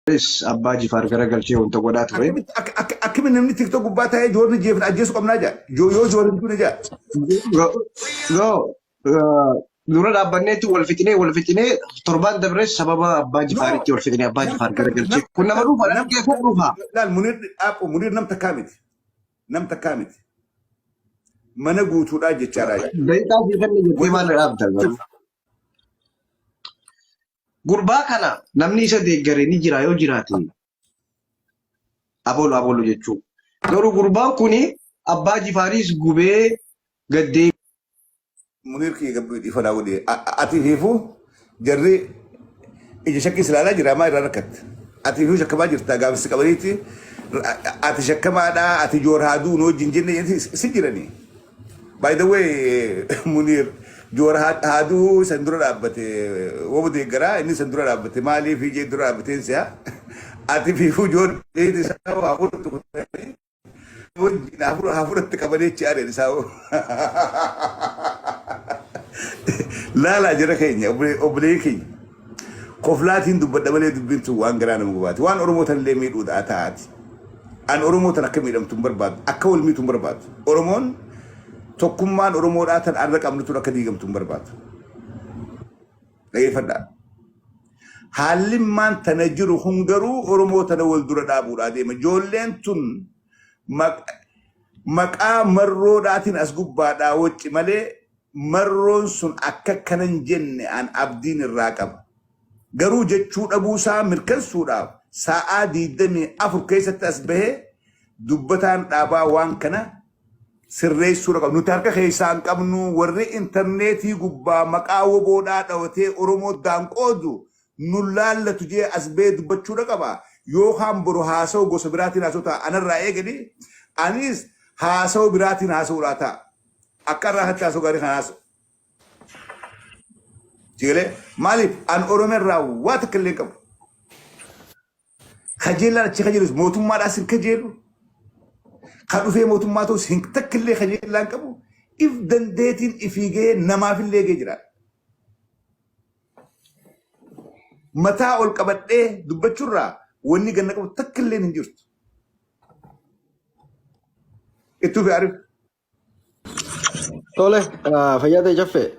Jawaaris Abbaa Jifaar garagalchee wanta godhaa ture. Akkamitti akkamitti namni TikTok gubbaa taa'ee joorni jeefna ajjeesuu qabnaa jaa. Yoo joorni hin duune jaa. No, dura dhaabbanneetti wal fixinee wal fixinee torbaan dabres sababa Abbaa No, Jifaaritti wal fixinee Abbaa nam Jifaar takka miti. garagalchee. Nam Kun nama takka dhuunfaa nam namni keessa dhuunfaa. Laal Munir dhaabbu Munir nam takkaa miti. Nam takkaa miti. Mana guutuudhaa jechaadha. Daqiiqaa sii kenna jettee Wanni maal dhaabda garuu? Gurbaa kana namni isa deeggare ni jira yoo jiraate abolu abolu jechuu. Garuu gurbaan kuni Abbaa Jifaaris gubee gaddee Muniir kiyya gabbii dhiifanaa godhi. Ati fiifuu jarri ija shakkii si ilaalaa jira maa irraa rakkatte. Ati fiifuu shakkamaa jirta gaafis qabaniiti. Ati shakkamaadhaa ati joor haa duunu wajjin jenne si jiranii. By the way Muniir joor haa du'uu san dura dhaabbate wobo deeggaraa inni san dura dhaabbate maaliif ijee dura dhaabbateen si'a. Ati fiifuu joor isaa haa fudhatu kutanii wajjin hafuuratti qabanii achi aadeen isaa laalaa jara keenya obboleeyyan keenya koflaatiin dubbadha malee dubbiin tun waan garaa nama gubaati waan Oromoo tan illee miidhuudha taati an Oromoo tan akka miidhamtu hin barbaadu akka wal miitu hin barbaadu Oromoon tokkummaan Oromoodhaa tan arra qabnu tun akka diigamtu hin barbaadu dhageeffadhaa. Haallimmaan tana jiru kun garuu Oromoo tana wal dura dhaabuudhaa deema. Ijoolleen tun maqaa marroodhaatiin as gubbaadhaa wacci malee marroon sun akka akkana hin jenne an abdiin irraa qaba. Garuu jechuu dhabuusaa mirkansuudhaaf sa'aa 24 keessatti as bahee dubbataan dhaabaa waan kana sirreessuudha qabna. Nuti harka keessaa hin qabnu warri intarneetii gubbaa maqaa woboodhaa dhawatee Oromoo daan qoodu nu laallatu jee as bahee dubbachuudha qaba. Yookaan boru haasawu gosa biraatiin haasa'u ta'a. Anarraa eegali anis haasawu biraatiin haasa'uudhaa ta'a. Akka irraa hatti haasa'u gaarii kan haasa'u. Sigalee maaliif an Oromoo irraa waa takka illee hin qabu. Kajeellaan achi kajeelus mootummaadhaas hin kajeelu. Kan dhufee mootummaa ta'us hin takkillee kajeellaa hin qabu. If dandeetiin ifii gahee namaafillee gahee jira. Mataa ol qabadhee dubbachuurraa wanni ganna qabu takkillee hin jirtu. Ittuu fi Arif. Tole, fayyaa ta'e Jaffee.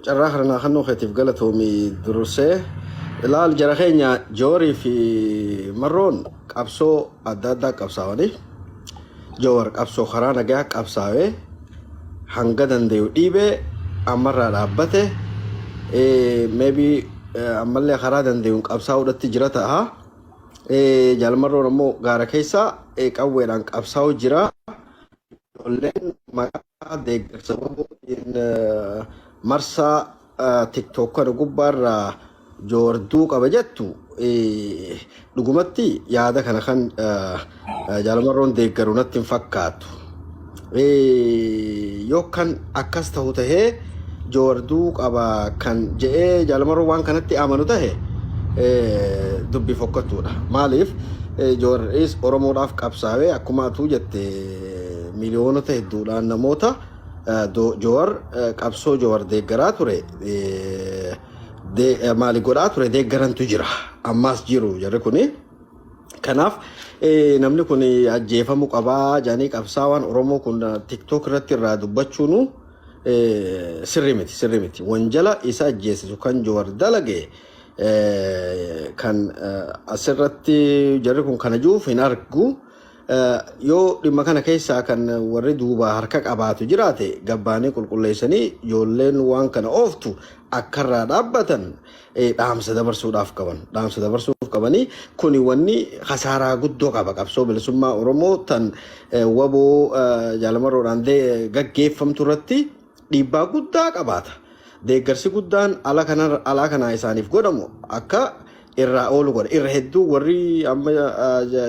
Carraa kana naa kennuu keetiif galatoomi dursee. Ilaal jara keenya Joorii fi Marroon qabsoo adda addaa qabsaa'anii. Joowar qabsoo karaa nagaa qabsaa'ee hanga danda'u dhiibee ammarraa dhaabbate. Maybe ammallee karaa danda'uun qabsaa'uudhatti jira ta'a. Jaal Marroon ammoo gaara keessa qawweedhaan qabsaa'u jira. Ijoolleen maqaa deeggarsa WBOtiin marsaa TikTok kana gubbaarraa Joowar du'uu qaba jettu dhugumatti yaada kana kan Jaal Marroon deeggaru natti hin fakkaatu. Yoo kan akkas ta'u tahee Joowar du'uu qaba kan je'ee Jaal Marroon waan kanatti amanu tahe dubbii fokkattuudha. Maaliif Jooris Oromoodhaaf qabsaawee akkuma atuu jette miliyoonota hedduudhaan namoota Joowar qabsoo Joowar deeggaraa ture maali godhaa ture deeggarantu jira. Ammaas jiru jarri kuni. Kanaaf namni kun ajjeefamu qabaa jedhanii qabsaawaan Oromoo kun TikTok irratti irraa dubbachuunu sirrii miti sirrii miti. Wanjala isa ajjeesisu kan Joowar dalage kan asirratti jarri kun kana jiruuf hin argu. Yoo dhimma kana keessaa kan warri duubaa harka qabaatu jiraate gabbaanii qulqulleessanii ijoolleen waan kana ooftu akkarraa dhaabbatan dhaamsa dabarsuudhaaf qaban. Dhaamsa dabarsuuf qabanii kuni wanni kasaaraa guddoo qaba qabsoo bilisummaa Oromoo tan waboo jaalamarroodhaan gaggeeffamtu irratti dhiibbaa guddaa qabaata. Deeggarsi guddaan ala kana alaa kanaa isaaniif godhamu akka irraa oolu godha. Irra hedduu warri amma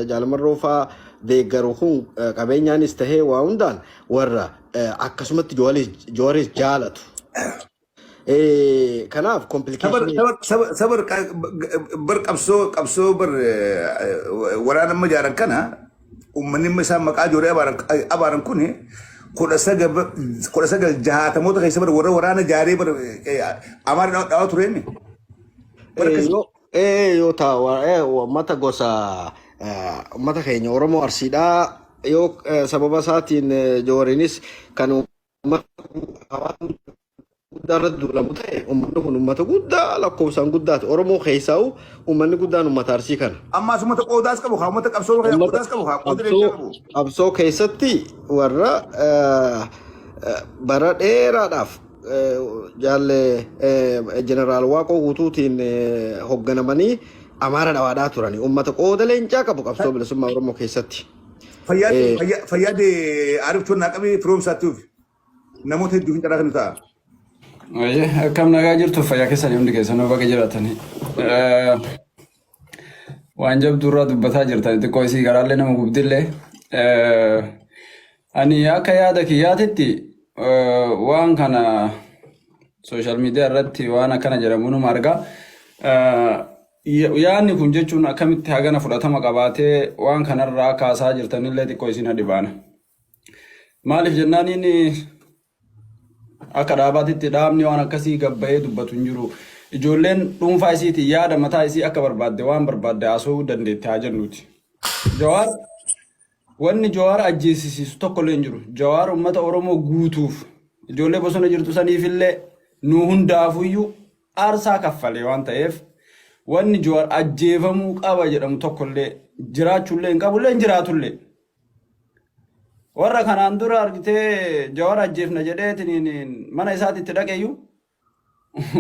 Jaal Marroo fa'aa deeggaru kun qabeenyaanis tahee waa hundaan warra akkasumatti Jawaaris jaalatu. Kanaaf Sabar complication sabar sabar sabar bar qabsoo qabsoo bar waraana amma jaaran kana Uummanni amma isaan maqaa ijoollee abaaran abaaran kun 1960moota keessa bara warra waraana jaaree bara Amaara dhawaa tureemi. Bara akkasii. Yoo Yoo ta'a uummata gosa uummata keenya Oromoo Arsiidhaa yoo sababa isaatiin Jooriinis kan uummata hawaasa guddaa irratti duulamu ta'e, uummanni kun uummata guddaa lakkoofsaan guddaati. Oromoo keessaa'u uummanni guddaan uummata Arsii kana. Ammaas uummata qoodaas qabu haa, uummata qabsoo keessaa Uummata qoodaas qabu haa, qooda qabsoo leencaa qabu. Qabsoo keessatti warra bara dheeraadhaaf jaalle jeneraal Waaqoo Guutuutiin hoogganamanii Amaara dhawaadhaa turani. Uummata qooda leencaa qabu qabsoo bilisummaa Oromoo keessatti. Fayyaade Aarif naa qabee firoomsaatti ufi. Namoota hedduu hin carraa kennu ta'a. Ayyee, akkam nagaa jirtu? Fayyaa keessanii hundi keessanuu baga jiraatanii. Waan jabduu irraa dubbataa jirtan, xiqqoo isii garaallee nama gubdillee. Ani akka yaada kiyyaatitti waan kana social media irratti waan akkana jedhamu numa argaa. Yaadni kun jechuun akkamitti hagana fudhatama qabaatee waan kanarraa kaasaa jirtanillee xiqqoo isin dhibaana. Maaliif jennaaniin, akka dhaabaatitti dhaabni waan akkasii gabbayee dubbatu hin jiru. Ijoolleen dhuunfaa isiitiin yaada mataa isii akka barbaadde waan barbaadde haasa'uu dandeette haa jennuuti. Jawaar, wanni Jawaar ajjeesisiisu tokko illee hin jiru. Jawaar uummata Oromoo guutuuf, ijoollee bosona jirtu saniifillee, nu hundaafuyyuu aarsaa kaffalee waan ta'eef, wanni Jawaar ajjeefamuu qaba jedhamu tokko illee jiraachuullee hin qabullee hin jiraatullee. Warra kanaan dura argitee Jawaar ajjeefna jedheetiin mana isaatti itti dhaqeyyuu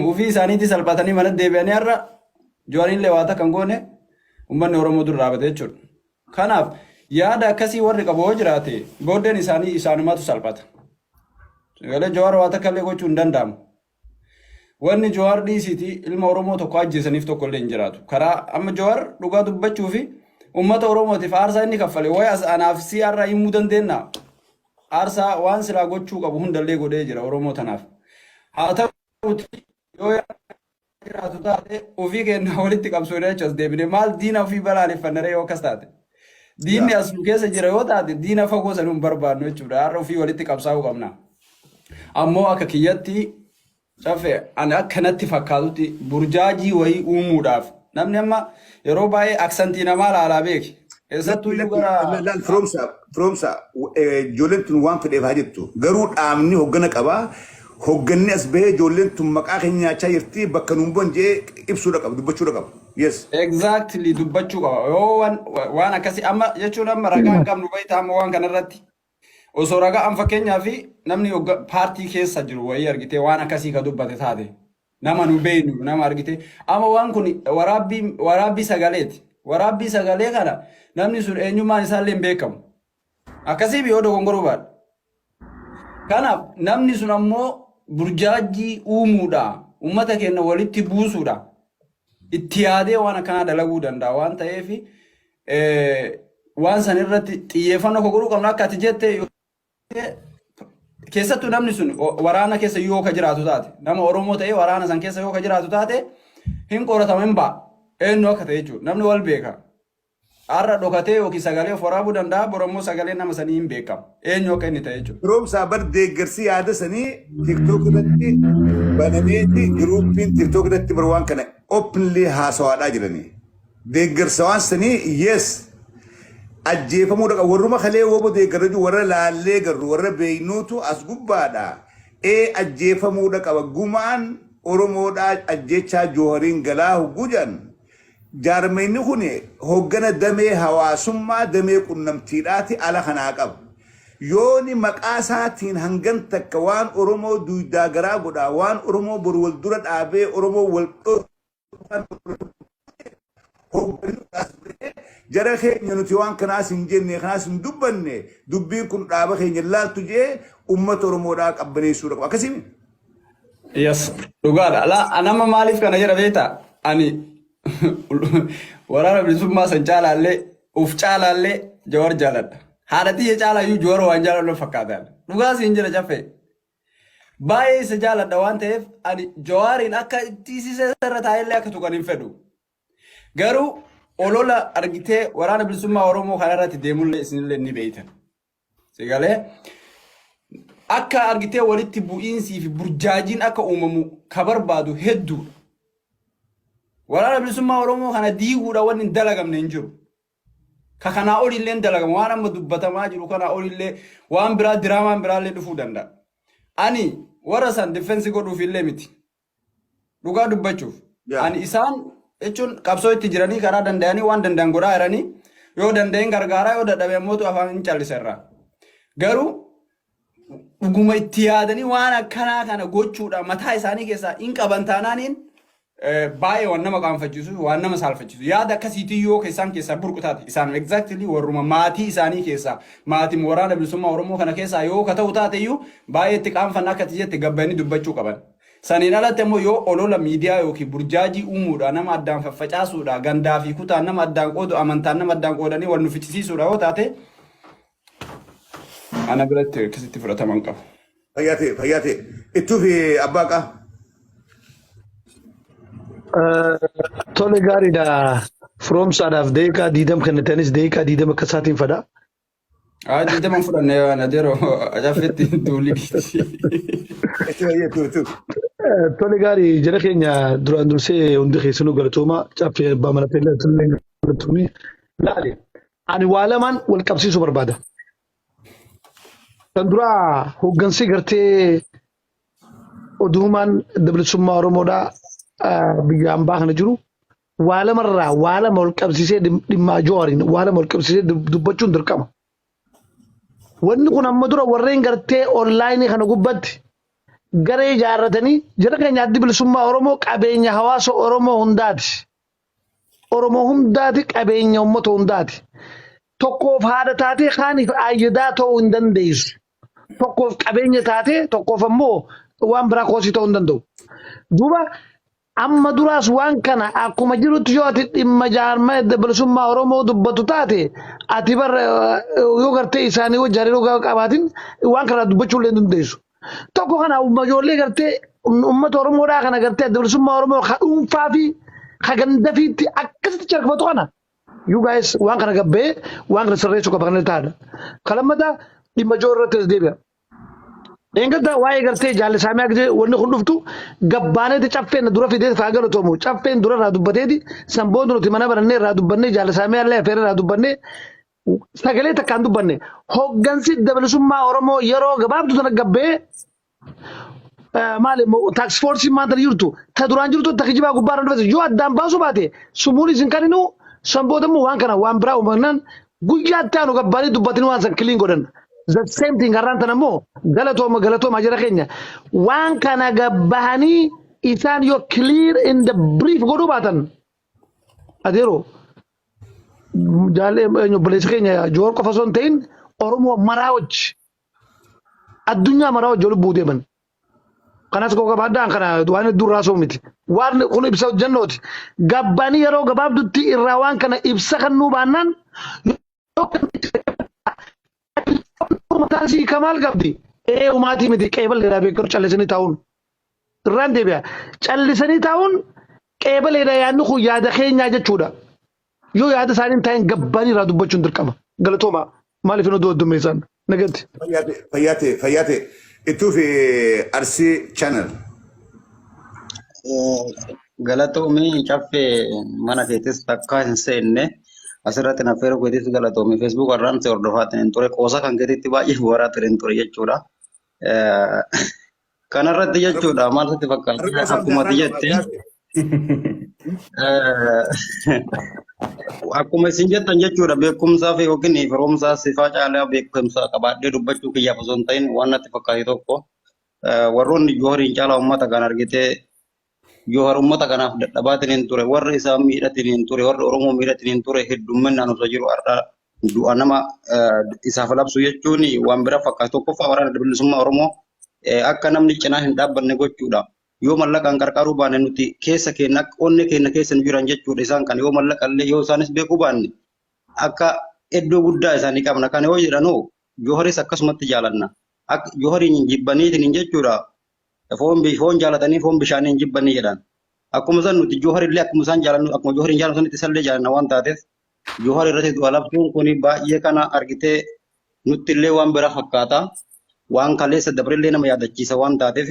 ofii isaaniitti salphatanii mana deebi'anii har'a Jawaariillee waa takka hin goone, uummanni Oromoo dura dhaabate jechuudha. Kanaaf yaada akkasii warri qabu yoo jiraate, booddeen isaanii isaanumatu salphata. Galee Jawaar waa takka illee gochuu hin danda'amu. Wanni Jawaar dhiisiiti ilma Oromoo tokko ajjeesaniif tokko illee hin jiraatu. Karaa amma Jawaar dhugaa dubbachuu fi uummata Oromootiif aarsaa inni kaffale wayi as anaaf si har'a himuu dandeenya. Aarsaa waan silaa gochuu qabu hundallee godhee jira Oromoo tanaaf. Haa ta'uti, yoo jiraatu taate ofii keenya walitti qabsoonee achi as deebine maal diina ofii balaaleffannaree yoo akkas taate. Diinni as nu keessa jira yoo taate, diina fagoo sanuu hin barbaannu jechuudha. Har'a ofii walitti qabsaa'uu qabna. Ammoo akka kiyyatti, Caffee, ani akka natti fakkaatutti burjaajii wayii uumuudhaaf namni amma yeroo baay'ee aksantii namaa laalaa beeki. Keessattuu iyyuu gara Laal Firoomsa, Firoomsa, ijoolleen tun waan fedheef haa jettu. Garuu dhaabni hoggana qabaa. Hogganni as bahee ijoolleen tun maqaa keenya nyaachaa jirti, bakka nuun bu'an jedhee ibsuudha qaba, dubbachuudha qaba. Yes. Exactly, dubbachuu qaba. Yoo waan akkasii amma jechuun amma ragaa hin qabnu baay'ee amma waan kanarratti. Osoo ragaa an fakkeenyaa fi namni paartii keessa jiru wayii argitee waan akkasii ka dubbate taate, nama nu beeknu, nama argite, amma waan kun waraabbii sagaleeti. Waraabbii sagalee kana namni sun eenyummaan isaallee hin beekamu. Akkasii yoo dogongoruu baadha. Kanaaf namni sun ammoo burjaajii uumuudha. Uummata keenya walitti buusuudha. Itti yaadee waan akkanaa dalaguu danda'a waan ta'eef, waan san irratti xiyyeeffannoo akka godhuu qabnu akka ati jette, keessattuu namni sun waraana keessa yoo ka jiraatu taate, nama Oromoo ta'ee waraana san keessa yoo ka jiraatu taate, hin qoratama, hin ba'a eenyu akka ta'e jechuudha. Namni wal beeka. Har'a dhokatee yookiin sagalee of waraabuu danda'a, borommoo sagalee nama sanii hin beekamu eenyu akka inni ta'e jechuudha. Firoomsaa, bar deeggarsi yaada sanii TikTok irratti banameeti, groupiin TikTok irratti bar waan kana openly haasawaadhaa jiranii. Deeggarsa waan sanii, yes, ajjeefamuu dhaqa. Warruma kalee wobo deeggarra jiru, warra laallee garru, warra beeynuutu as gubbaadha. Ee, ajjeefamuu qaba. Gumaan Oromoodhaa ajjechaa Joohariin galaa hogguu jedhan, jaarmeenni kun hoggana damee hawaasummaa, damee qunnamtiidhaati ala kanaa qaba. Yooni maqaa isaatiin hangan takka waan Oromoo duydaa garaa godhaa, waan Oromoo boru wal dura dhaabee Oromoo wal hogganni as bahee jara keenya nuti waan kanaas hin jenne, kanaas hin dubbanne, dubbiin kun dhaaba keenya laaltu jee uummata Oromoodhaa qabbaneessuu qaba. Akkasii? Yes, dhugaadha. Laa, nama maaliif kana jedha beektaa? Ani Waraana Bilisummaa san caalaallee, uf caalaallee Jawar jaaladha. Haadha tiyya caalaayyuu Jawar waan jaaladhu fakkaata. Dhugaa siin jira, Caffee. Baay'ee isa jaaladha waan ta'eef, ani Jawaariin akka itti irra taa'ellee akka tuqan hin fedhu. Garuu olola argitee Waraana Bilisummaa Oromoo kanarratti deemullee isinillee ni beeytan. Sigalee akka argitee walitti bu'iinsii fi burjaajiin akka uumamu ka barbaadu hedduudha. Waraana Bilisummaa Oromoo kana diiguudha wanni hin dalagamne hin jiru. Ka kanaa olillee hin dalagama. Waan amma dubbatamaa jiru kanaa olillee waan biraa diraamaan biraallee dhufuu danda'a. Ani warra san defense godhuuf illee miti. Dhugaa dubbachuuf. Ani isaan jechuun qabsoo itti jiranii karaa danda'anii waan danda'an godhaa jiranii yoo danda'een gargaaraa, yoo dadhabe ammoo afaan hin callisa irraa. Garuu dhuguma itti yaadanii waan akkanaa kana gochuudha mataa isaanii keessaa hin qaban taanaaniin, baay'ee waan nama qaanfachiisu, waan nama saalfachiisu. Yaada akkasiitii yoo isaan keessaa burqu taate, isaan exactly warruma maatii isaanii keessaa, maatii Waraana Bilisummaa Oromoo kana keessaa yoo ka ta'u taate iyyuu, baay'ee itti qaanfanna. Akka ati jette gabbayanii dubbachuu qaban. Saniin alatti immoo yoo olola miidiyaa yookiin burjaajii uumuudha, nama addaan faffacaasuudha, gandaa fi kutaan nama addaan qoodu, amantaan nama addaan qoodanii wal nu ficcisiisuudha yoo taate, ana biratti akkasitti fudhataman qabu. Fayyaa ta'e, fayyaa ta'e. Ittuu fi abbaa qaa. Tole, gaariidha. Firoomsaadhaaf daqiiqaa 20 kennitanis daqiiqaa 20 akka isaatiin fadha. Haa, 20 fudhanne waan adeero caffetti duulli. Ittuu fayyee, ittuu ittuu. Tole, gaarii. Jara keenya, duraan dursee hundi keessanuu galatooma. Caffee abbaa mana teellee galatoomii. Laali, ani waa lamaan wal qabsiisuu barbaada. Kan duraa hooggansi gartee oduumaan Bilisummaa Oromoodhaa biyya ambaa kana jiru waa lamarraa waa lama wal qabsiisee, dhimma Jawaariin waa lama wal qabsiisee dubbachuun dirqama. Wanni kun amma dura warreen gartee online kana gubbatti garee ijaarratanii, jara keenya, Addi Bilisummaa Oromoo qabeenya hawaasa Oromoo hundaati. Oromoo hundaati, qabeenya uummata hundaati. Tokkoof haadha taatee kaaniif aayyadaa ta'uu hin dandeessu. Tokkoof qabeenya taatee tokkoof ammoo waan biraa koosii ta'uu hin danda'u. Duuba amma duraas waan kana akkuma jirutti yoo ati dhimma jaarmaa Adda Bilisummaa Oromoo dubbatu taate, ati bar yoo gartee isaanii wajji hariiroo qabaatin waan kana dubbachuu illee hin dandeessu. Tokko kana ijoollee gartee uummata Oromoodhaa kana gartee Adda Bilisummaa Oromoo ka dhuunfaa fi ka gandafiitti akkasitti charkifatu kana, you guys, waan kana gabbee waan kana sirreessuu qaba kana taadha. Ka lammataa dhimma Jawaar irratti as deebi'a. Dheengadda waa'ee gartee jaallisaamee akka wanni kun dhuftu gabbaaneeti caffeen dura fidee faa galatoomu, caffeen dura irraa dubbateeti. San booda nuti mana barannee irraa dubbannee, jaallisaamee allee afeeree irraa dubbannee, sagalee takkaan dubbanne. Hoggansi Bilisummaa Oromoo yeroo gabaabdu tana gabbee maali task force maal tana jirtu, ta duraan jirtu, ta kijibaa gubbaa irra dhufete yoo addaan baasuu baate sumuun isin kaninuu. San booda immoo waan kana waan biraa uumamnaan guyyaatti aanu gabbaanii dubbatanii waan san clean godhan. The same thing har'aan tana immoo galatooma, galatooma jara keenya, waan kana gabbahanii isaan yoo clear in the brief godhuu baatan, adeeroo jaalee obboleessi keenya Joowar qofa osoo hin ta'in Oromoo maraa wajji, addunyaa maraa wajji lubbuu deeman. Kanas koo qabaadhaan kana waan hedduu irraa soo miti. Waan kun ibsa hojjennooti. Gabbanii yeroo gabaabdutti irraa waan kana ibsa kan nuu baannaan, mataan sii kamaal qabdi. Ee, umaatii miti, qeeballeedhaa beekamu callisanii taa'uun. Irraan deebi'a. Callisanii taa'uun qeebaleedha, yaadni kun yaada keenyaa jechuudha. Yoo yaada isaanii hin taa'in gabbanii irraa dubbachuun dirqama. Galatooma. Maaliif hin oduu addummeessaan? Nagatti. Fayyaa ta'e, fayyaa ta'e, fayyaa ta'e. Ittuu fi Arsii channel. Galatoomii caffee, mana keetis takkaa hin seenne, asirratti na affeeruu keetis galatoomii. Facebook irraan si hordofaatiin hin ture, qoosa kan keetitti baay'ee bu'aaraa ture hin ture jechuudha. Kanarratti jechuudha, maal sitti fakkaata, akkuma ati jette, akkuma isin jettan jechuudha, beekumsaa fi yookiin firoomsaa sifaa caalaa beekumsa qabaadhee dubbachuu kiyyaaf osoo hin ta'in, waan natti fakkaate tokko, warroonni Joowariin caalaa uummata kan argitee Joowar uummata kanaaf dadhabaatiin hin ture, warri isaan miidhatiin hin ture, warri Oromoo miidhatiin hin ture heddumminaan osoo jiru, har'a du'a nama isaaf labsu jechuun waan bira fakkaatu. Tokkoffaa, Waraana Bilisummaa Oromoo akka namni cinaa hin dhaabbanne gochuudha. Yoo mallaqaan qarqaruu baanne, nuti keessa keenya akka onnee keenya keessa nu jiran jechuudha. Isaan kana yoo mallaqa illee yoo isaanis beekuu baanne, akka iddoo guddaa isaanii qabna. Kana yoo jedhanoo, Jooharis akkasumatti jaalanna. Akka Joohariin hin jibbaniitiin jechuudha. Foon jaalatanii foon bishaanii hin jibbanii jedhan. Akkuma san nuti Joohar illee akkuma isaan jaalannu, akkuma Joohariin jaalannu sanitti isallee jaalanna waan taateef, Joohar irratti du'a labsuun kun baay'ee kana argitee nutti illee waan bira fakkaata. Waan kaleessa dabrillee nama yaadachiisa waan taateef,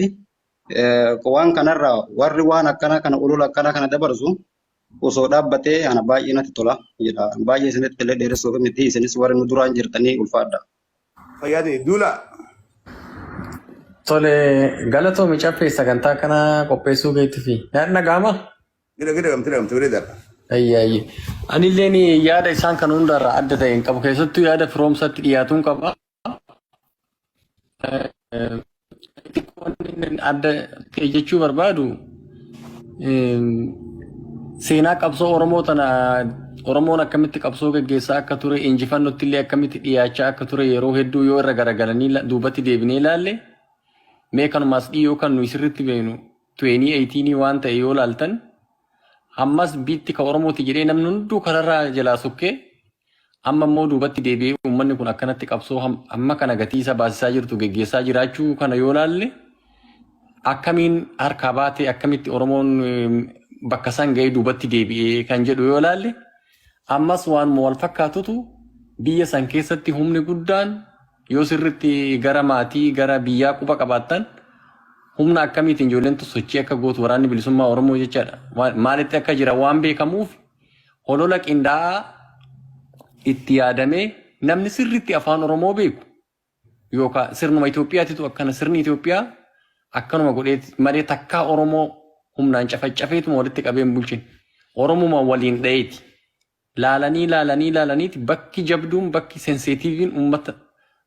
waan kanarraa warri waan akkanaa kana olola akkanaa kana dabarsu Osoo dhaabbatee ana baay'ee natti tola jedha. Baay'ee isinitti illee dheeressuuf miti isinis warri nu duraan jirtanii ulfaadha. Fayyaa ta'e duula. Tole galatoomi caffee sagantaa kana qopheessuu keetii fi naan dhaga'ama. Gida gida gamtee gamtee bareedaadha. Ayyi ayyi. Anilleen yaada isaan kan hundarraa adda ta'e hin qabu. Keessattuu yaada firoomsatti dhiyaatuun qaba. Xiqqoon adda ta'e jechuu barbaadu seenaa qabsoo Oromoo tana Oromoon akkamitti qabsoo gaggeessaa akka ture injifannootti illee akkamitti dhiyaachaa akka ture yeroo hedduu yoo irra garagalanii duubatti deebinee ilaalle mee kanumaas dhiyoo kan nuyi sirriitti beeknu 2018 waan ta'e yoo ilaaltan ammas biitti ka Oromooti jedhee namni hunduu kararraa jalaa sokkee Amma immoo duubatti deebi'ee uummanni kun akkanatti qabsoo hamma kana gatii isa baasisaa jirtu geggeessaa jiraachuu kana yoo laalle akkamiin harkaa baatee akkamitti Oromoon bakka san ga'ee duubatti deebi'ee kan jedhu yoo laalle ammas waanuma wal fakkaatutu biyya san keessatti humni guddaan yoo sirritti gara maatii gara biyyaa quba qabaattan humna akkamiitiin ijoolleen tun sochii akka gootu waraanni bilisummaa Oromoo jechaadha. Maalitti akka jira waan beekamuuf Holola qindaa'aa itti yaadamee namni sirriitti afaan Oromoo beeku yookaan sirnuma Itoophiyaatitu akkana sirni Itoophiyaa akkanuma godhee malee takkaa Oromoo humnaan cafaccafeetuma walitti qabee hin bulchine. Oromuma waliin dha'eeti. Laalanii laalanii laalaniiti bakki jabduun bakki senseetiiviin uummata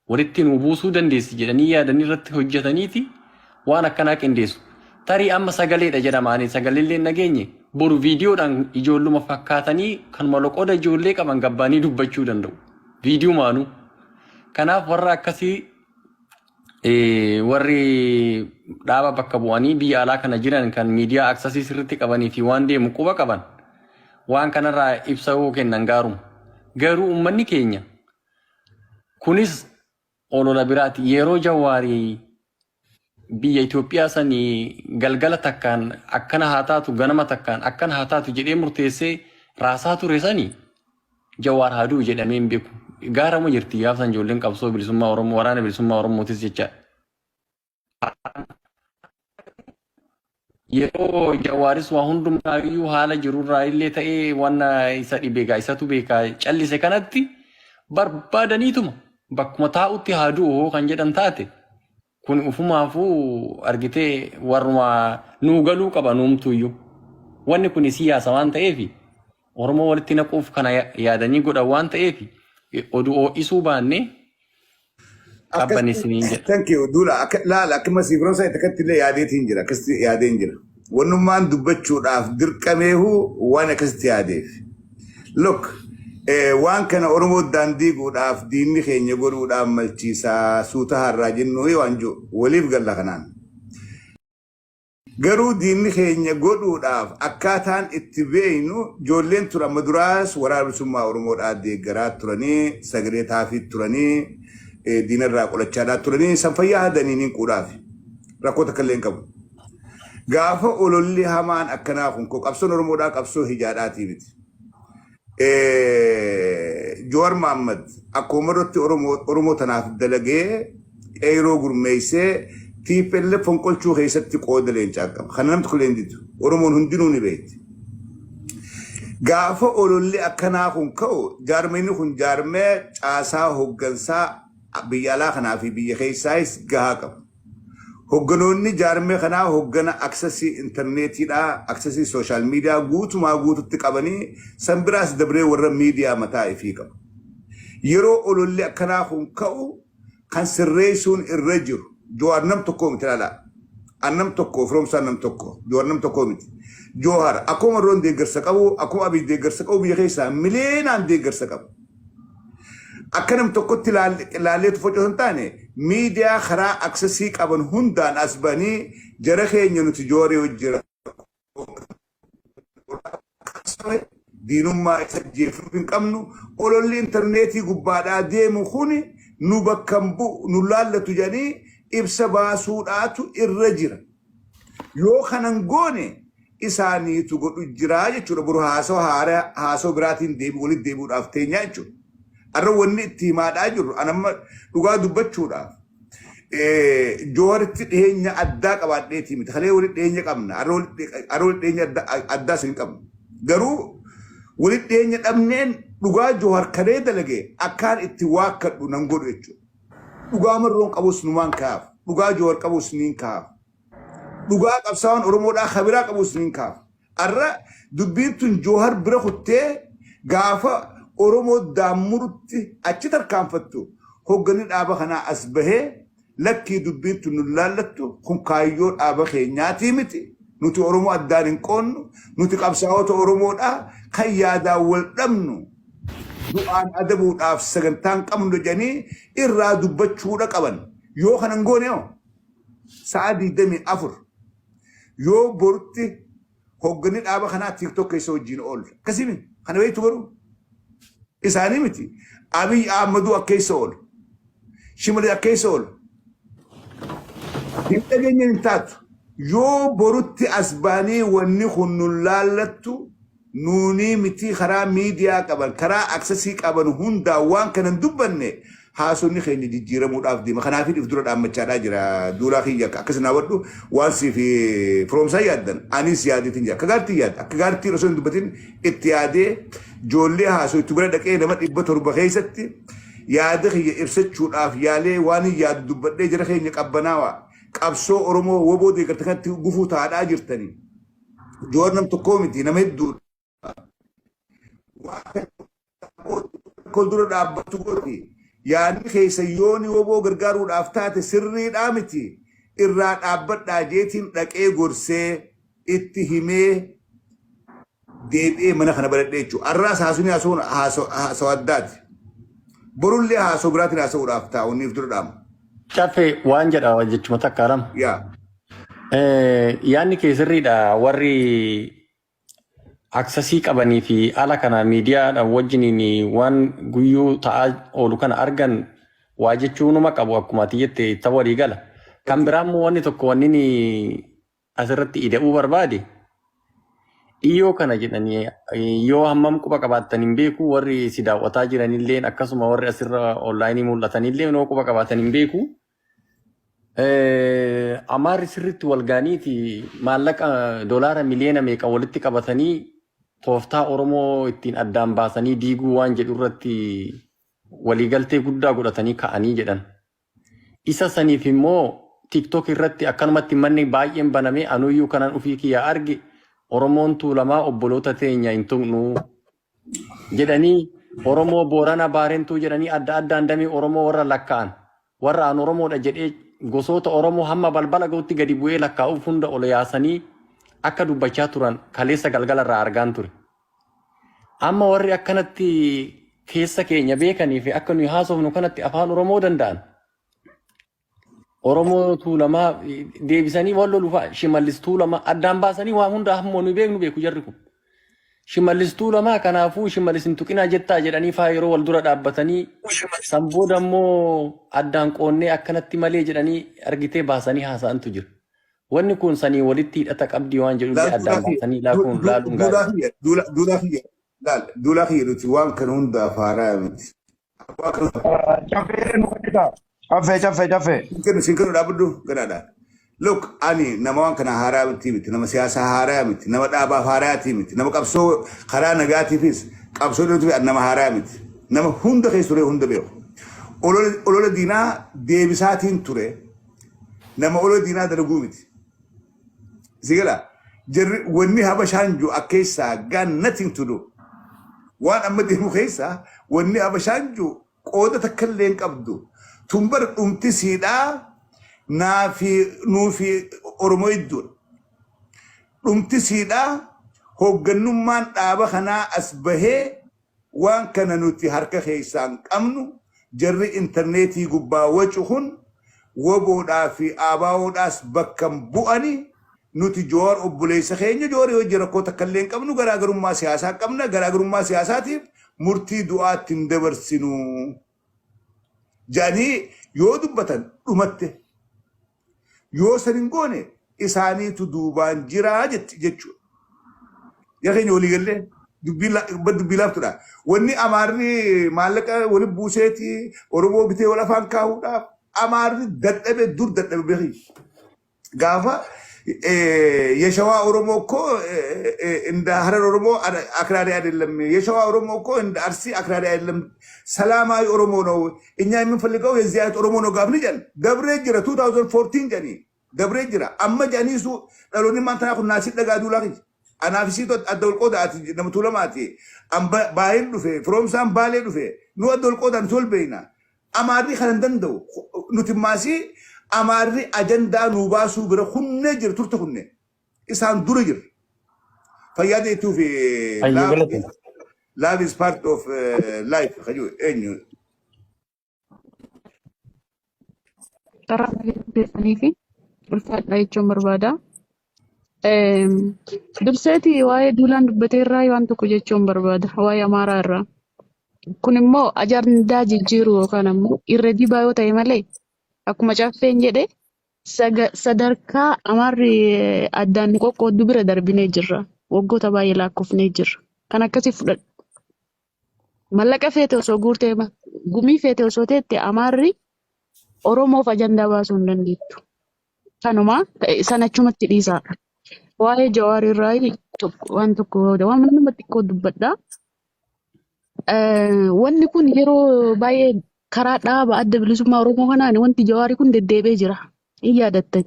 walitti nu buusuu dandeessi jedhanii yaadanii irratti hojjetaniiti waan akkanaa qindeessu. Tarii amma sagaleedha jedhama ani sagaleellee hin dhageenye boru viidiyoodhaan ijoolluma fakkaatanii kanuma loqoda ijoollee qaban gabbaanii dubbachuu danda'u. Viidiyumaanuu. Kanaaf warra akkasii warri dhaaba bakka bu'anii biyya alaa kana jiran kan miidiyaa aksasii sirriitti qabanii fi waan deemu quba qaban waan kanarraa ibsa yoo kennan gaaruma. Garuu uummanni keenya Kunis olola biraati. Yeroo Jawaari biyya Itoophiyaa sanii galgala takkaan akkana haa taatu ganama takkaan akkana haa taatu jedhee murteessee raasaa ture sani Jawaar haa du'u jedhamee hin beeku. Gaarama jirti gaaf san ijoolleen qabsoo bilisummaa Oromoo waraana bilisummaa Oromootis jechaadha. Yeroo Jawaaris waa hundumaayyuu haala jirurraa illee ta'ee waan isa dhibe egaa isatu beekaa callise kanatti barbaadaniituma bakkuma taa'utti haa du'u hoo kan jedhan taate kun ufumaafuu argitee warruma nuu galuu qaba nuumtuyyuu. Wanni kun siyaasa waan ta'eef Oromoo walitti naquuf kana yaadanii godhan waan ta'eef oduu ho'isuu baannee qabbaneessiniin jedha. Thank you. Duula akka laala akka masii firoomsa itti illee yaadeetiin jira. Akkasitti yaadeen jira. Wannummaan dubbachuudhaaf dirqameehu waan akkasitti yaadeef. Look, waan kana Oromoo daandiiguudhaaf diinni keenya godhuudhaaf malchiisaa suuta har'aa jennu waan jiru waliif galla kanaan. Garuu diinni keenya godhuudhaaf akkaataan itti beeynu ijoolleen tun amma duraas waraana bilisummaa Oromoodhaa deeggaraa turanii sagalee taafii turanii diinarraa qolachaadhaa turanii san fayyaa hadanii niin quudhaaf rakkoo takka illee hin qabu. Gaafa ololli hamaan akkanaa kun koo qabsoon Oromoodhaa qabsoo hijaadhaatii miti. Jowaar Mahaammad akkuma irratti Oromoo tanaaf dalagee qeeroo gurmeessee TPLF fonqolchuu keessatti qooda leencaa qaba. Kana namni tokko illee hin didu. Oromoon hundinuu ni beekti. Gaafa ololli akkanaa kun ka'u jaarmeenni kun jaarmee caasaa hooggansaa biyya alaa kanaa fi biyya keessaayis gahaa qaba. Hogganoonni jaarmee kanaa hoggana aksasii intarneetiidhaa, aksasii sooshaal miidiyaa guutumaa guututti qabanii san biraas dabree warra miidiyaa mataa ifii qabu. Yeroo ololli akkanaa kun ka'u kan sirreessuun irra jiru Jawaar nam tokkoo miti ilaalaa. An nam tokko firoomsaan nam tokko Jawaar nam tokkoo miti. Joohar akkuma Marroon deeggarsa qabu akkuma Abiy deeggarsa qabu biyya keessaa miliyoonaan deeggarsa qabu. Akka nam tokkotti ilaallee tuffachuu osoo hin taane miidiyaa karaa aksesii qaban hundaan as banii jara keenya nuti Joorii wajjin diinummaa isa jeefnuuf hin qabnu ololli intarneetii gubbaadhaa deemu kun nu bakka hin bu'u nu laallatu jedhanii ibsa baasuudhaatu irra jira. Yoo kanan goone isaaniitu godhu jira jechuudha. Boru haasawa haaraa haasawa biraatiin deebi walitti deebi'uudhaaf teenyaa jechuudha. Har'a wanni itti himaadhaa jirru an amma dhugaa dubbachuudhaaf Joowaritti dhiyeenya addaa qabaadheetii miti. Kalee walitti dhiyeenya qabna. Har'a walitti dhiyeenya addaas hin qabnu. Garuu walitti dhiyeenya dhabneen dhugaa Joohar kalee dalage akkaan itti waakkadhu nan godhu jechuudha. Dhugaa Marroon qabus numaan kaa'aaf. Dhugaa Joohar qabus niin kaa'aaf. Dhugaa qabsaa'aan Oromoodhaa kabiraa qabus niin kaa'aaf. Arra dubbiin tun Joohar bira kuttee gaafa Oromoo daammurutti achi tarkaanfattu hogganni dhaaba kanaa as bahee lakkii dubbiin tun nun laallattu kun kaayyoo dhaaba keenyaatii miti nuti Oromoo addaan hin qoonnu nuti qabsaa'ota Oromoodhaa kan yaadaan wal dhabnu du'aan adabuudhaaf sagantaan qabnu jedhanii irraa dubbachuudha qaban. Yoo kana hin goone hoo sa'a 24 yoo borutti hoogganni dhaaba kanaa TikTok keessa wajjin oolla. Akkasii miti. Kana beektu garuu isaanii miti. Abiy Ahmaduu akka keessa oola. Shimallis akka keessa oola. Hin dhageenye hin taatu. Yoo borutti as baanii wanni kun nun laallattu nuunii mitii karaa miidiyaa qaban karaa aksesii qaban hundaa waan kana hin dubbanne haasonni keenya jijjiiramuudhaaf deema. Kanaafin if dura dhaammachaadhaa jira. Duulaa kiyya akkas naa hubadhu waan sii fi firoomsaa yaaddan anis yaadeetiin jira. Akka gaartii yaada. Akka gaartii osoo hin dubbatin itti yaadee ijoollee haasoo itti bira dhaqee nama 700 keessatti yaada kiyya ibsachuudhaaf yaalee waan hin yaadu dubbadhee jara keenya qabbanaawaa qabsoo Oromoo woboo deeggarta kanatti gufuu taa'aa jirtanii. Joowar nam tokkoo miti nama hedduudha. Waan kana kol dura dhaabbatu gooti. Yaadni keessa yooni woboo gargaaruudhaaf taate sirriidhaa miti. Irraa dhaabbadhaa jeetiin dhaqee gorsee itti himee deebi'ee mana kana baradhee jechuudha. Har'aas haasofni haasawuun haasawa addaati. Borullee haasoo biraatiin haasa'uudhaaf taa'u inni if dura dhaama. Caffee waan jedha jechuma takka lama. Yaa. Yaadni kee sirriidha warri aksasii qabanii fi ala kana miidiyaadhaan wajjiniin waan guyyuu ta'aa oolu kana argan waa jechuu numa qabu akkuma ati jette itti walii gala. Kan biraa immoo wanni tokko wanni inni asirratti ida'uu barbaade dhiyyoo kana jedhanii yoo hammam quba qabaattan hin beeku warri si daawwataa jiranilleen akkasuma warri asirra onlaayinii mul'atanillee yoo quba qabaatan hin beeku. Amaarri sirriitti wal ga'aniiti maallaqa doolaara miliyoona meeqa walitti qabatanii tooftaa Oromoo ittiin addaan baasanii diiguu waan jedhu irratti waliigaltee guddaa godhatanii ka'anii jedhan. Isa saniif immoo TikTok irratti akkanumatti manni baay'een banamee anuyyuu kanan ofii kiyyaa arge Oromoon Tuulamaa obboloota teenya hin tuqnu jedhanii Oromoo Boorana Baarentuu jedhanii adda addaan damee Oromoo warra lakkaa'an warra an Oromoodha jedhee gosoota Oromoo hamma balbala ga'utti gadi bu'ee lakkaa'uuf hunda ol yaasanii akka dubbachaa turan kaleessa galgala irraa argaan ture. Amma warri akkanatti keessa keenya beekanii fi akka nuyi haasofnu kanatti afaan Oromoo danda'an Oromoo Tuulamaa deebisanii wal lolu fa'a Shimallis Tuulamaa addaan baasanii waa hunda hamma nuyi beeknu beeku jarri kun. Shimallis Tuulamaa kanaafuu Shimallis hin tuqinaa jettaa jedhanii faa yeroo wal dura dhaabbatanii san booda immoo addaan qoonnee akkanatti malee jedhanii argitee baasanii haasa'antu jira. Wanni kun sanii walitti hidhata qabdii waan jedhullee Laal duulaa addaan kiyya baasanii laakuun laaluun duulaa gaariidha. kiyya duulaa kiyya laal duulaa kiyya nuti waan kana hundaaf haaraa miti. Waan kana Caffee nu fayyada. Caffee caffee caffee. Sin sin kennu dhaabbadhu ganaadha. Look, ani nama waan kana haaraa miti miti, nama siyaasaa haaraa miti, nama dhaabaaf haaraatii miti, nama qabsoo karaa nagaatiifis qabsoo dhiyootiif ani nama haaraa miti. Nama hunda keessa ture hunda beeku. Olola olola diinaa deebisaatiin ture. Nama olola diinaa dalaguu miti. Si gala jarri wanni habashaan jiru akkeessaa got nothing to do. Waan amma deemu keessaa wanni habashaan jiru qooda takka illee hin qabdu. Tun bar dhumti siidhaa naa fi nuu fi Oromoo hedduudha. Dhumti siidhaa hooggannummaan dhaaba kanaa as bahee Waan kana nuti harka keessaa hin qabnu, jarri intarneetii gubbaa wacu kun WBOdhaa fi ABOdhaas bakka hin bu'ani, nuti Jawar obboleessa keenya, Jawarii wajjin rakkoo takka illee hin qabnu, garaagarummaa siyaasaa qabna, garaagarummaa siyaasaatiif murtii du'aatti hin dabarsinu jedhanii yoo dubbatan dhumatte. Yoo san hin goone isaaniitu duubaan jira jetti jechuudha. Yaa keenya walii gallee dubbii la- dubbii laaftudha. Wanni Amaarri maallaqa wali buuseeti Oromoo bitee wal afaan kaa'uudhaaf Amaarri dadhabe dur dadhabe beeki. Gaafa የሸዋ ኦሮሞ እኮ እንደ ሀረር ኦሮሞ አክራሪ አይደለም። የሸዋ ኦሮሞ እኮ እንደ አርሲ አክራሪ አይደለም። ሰላማዊ ኦሮሞ ነው። እኛ የምንፈልገው የዚህ አይነት ኦሮሞ ነው። gaafni jedhan dabree jira 2014 jedhanii dabree jira amma jedhanii su dhaloonni maantanaa kun naasii dhagaa duulaa kiyya. Anaaf isiitu adda wal qooda ati nama tuulamaati. Baay'een dhufe firoomsaan baalee dhufe nu adda wal qoodaan nuti wal beeyna. Amaarri kana hin danda'u. Nuti maasii amaarri ajandaa nuu baasuu bira hunnee jira turte hunne. Isaan dura jira. Fayyaa deetuu fi Hayyuu love galate. love is part of life kajuu eenyu. Carraa keessanii fi ulfaadha jechuun barbaada. Durseeti waa'ee duulaan dubbatee irraa waan tokko jechuun barbaada. Waa'ee Amaaraa irraa. Kun immoo ajandaa jijjiiruu yookaan ammoo irra dibaa yoo ta'e malee akkuma caffeen jedhe sadarkaa Amaarri addaan nu qoqqooddu bira darbinee jirra. Waggoota baay'ee lakkoofnee jirra. Kan akkasii fudhadhu. Mallaqa feete osoo guurtee gumii feete osoo teette Amaarri Oromoof ajandaa baasuu hin dandeettu. Kanuma sana achumatti dhiisaa. Waa'ee Jawaar irraa waan tokko waan nama xiqqoo dubbadha. Wanni kun yeroo baay'ee karaa dhaaba adda bilisummaa Oromoo kanaan wanti Jawaarii kun deddeebi'ee jira. Hin yaadattan.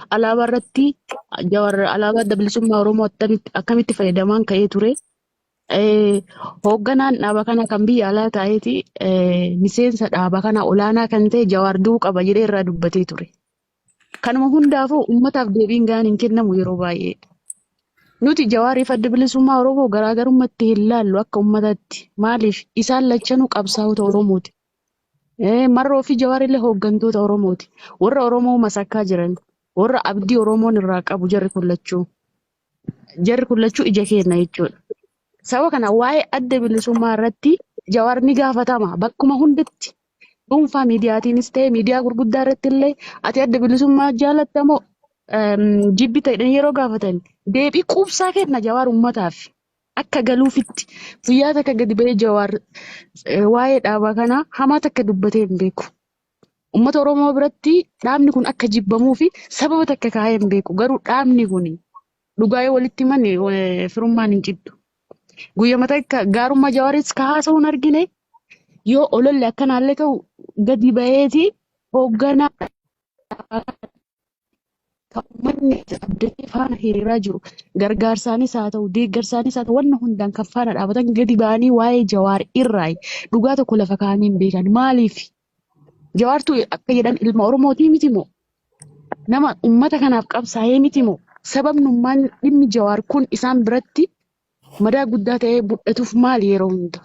Alaabaa irratti Jawaar alaabaa adda bilisummaa Oromoo akkamitti fayyadamaan ka'ee ture. Hoogganaan dhaaba kana kan biyya alaa ta'eeti miseensa dhaaba kana olaanaa kan ta'e Jawaar du'uu qaba jedhee irraa dubbatee ture. Kanuma hundaafuu uummataaf deebiin gahaan hin kennamu yeroo baay'ee. Nuti Jawaariif adda bilisummaa Oromoo garaagarummaatti hin laallu akka uummataatti. Maaliif isaan lachanuu qabsaa'ota Oromooti. Marroo fi Jawaarillee hooggantoota Oromooti. Warra Oromoo masakkaa jiran, warra abdii Oromoon irraa qabu jarri kun lachuu. Jarri kun lachuu ija keenya jechuudha. Saba kana waa'ee adda bilisummaa irratti Jawaar ni gaafatama bakkuma hundatti. Dhuunfaa miidiyaatiinis ta'e miidiyaa gurguddaa irratti illee ati adda bilisummaa jaalattamoo jibbita jedhanii yeroo gaafatan deebii quubsaa kenna Jawaar uummataaf. Akka galuufitti guyyaa takka gadi ba'ee Jawaar waa'ee dhaaba kanaa hamaa takka dubbatee hin beeku. Uummata Oromoo biratti dhaabni kun akka jibbamuu fi sababa takka kaa'ee hin beeku. Garuu dhaabni kun dhugaa yoo walitti himan firummaan hin cittu. Guyyama takka gaarummaa Jawaaris ka haasa'u hin argine yoo ololli akkanaallee ta'u gadi ba'eeti hoogganaa kan uummanni abdatee faana hiriiraa jiru gargaarsaanis haa ta'u deeggarsaanis haa ta'u wanna hundaan kan faana dhaabatan gadi ba'anii waa'ee Jawaar irraa dhugaa tokko lafa kaa'anii hin beekan. Maaliif? Jawaartu akka jedhan ilma Oromootii miti moo? Nama uummata kanaaf qabsaa'ee miti moo? Sababnummaan dhimmi Jawaar kun isaan biratti madaa guddaa ta'ee mul'atuuf maali yeroo hunda?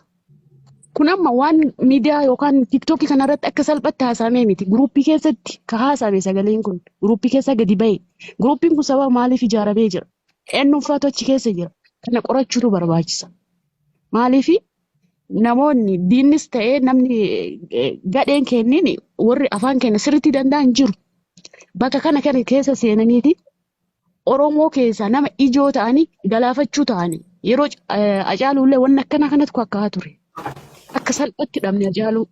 Kun amma waan miidiyaa yookaan tiiktookii kanarratti akka salphatti haasa'amee miti. Guruppii keessatti ka haasa'ame sagaleen kun guruppii keessa gadi ba'e. Guruppiin kun sababa maaliif ijaaramee jira? Eenyufaatu achi keessa jira? Kana qorachuutu barbaachisa. Maaliif namoonni diinnis ta'ee namni gadheen kenniin warri afaan keenya sirriitti danda'an jiru. Bakka kana kana keessa seenaniiti Oromoo keessaa nama ijoo ta'anii galaafachuu ta'anii yeroo Hacaaluullee wanni akkana kanatu kakkaa ture. Akka salphatti dhabne Hacaaluu.